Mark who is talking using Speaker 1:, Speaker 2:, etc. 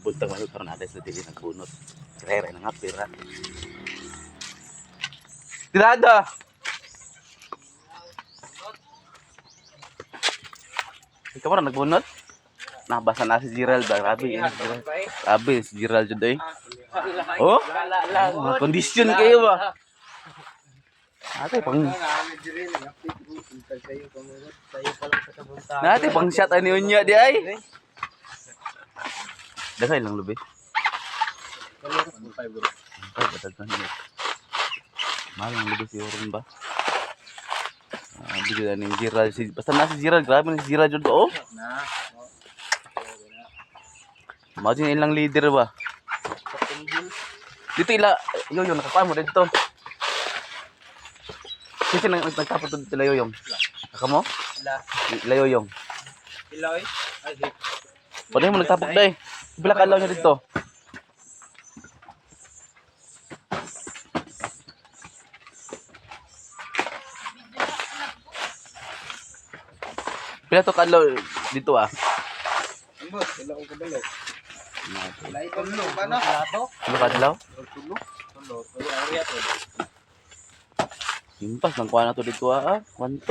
Speaker 1: Buntag mayo karon natin sa dili nagbunot. Rere na nga pira. Tirada. Ikaw ba nagbunot? Nabasa na si Gerald ba? Grabe. Eh. Grabe si Gerald jud eh. Oh? Mga kondisyon kayo ba? Ate, pang Nate, pang shot ani unya di ay. Dagay lang lubi. Ay, batag na niya. Mahal ang lubi si Oron ba? Ah, bigla ni Gerald. Si, basta na si Gerald, grabe na si Gerald jud oh. Imagine ilang leader ba? Dito ila, yo yo nakakuha mo dito. Kasi nang nagtapos dito ila yoyong. Kamo?
Speaker 2: Ila.
Speaker 1: Ila yoyong.
Speaker 2: Iloy? Ay, di.
Speaker 1: Pwede mo nagtapok day. Pila ka adlaw niya dito? Pila to kadlaw dito ah?
Speaker 2: Ambot, wala akong kabalo. Tulo ba na?
Speaker 1: Pila ka adlaw?
Speaker 2: Tulo? Tulo. Tulo area to.
Speaker 1: Impas nang kuha na to dito ah. Kwanto?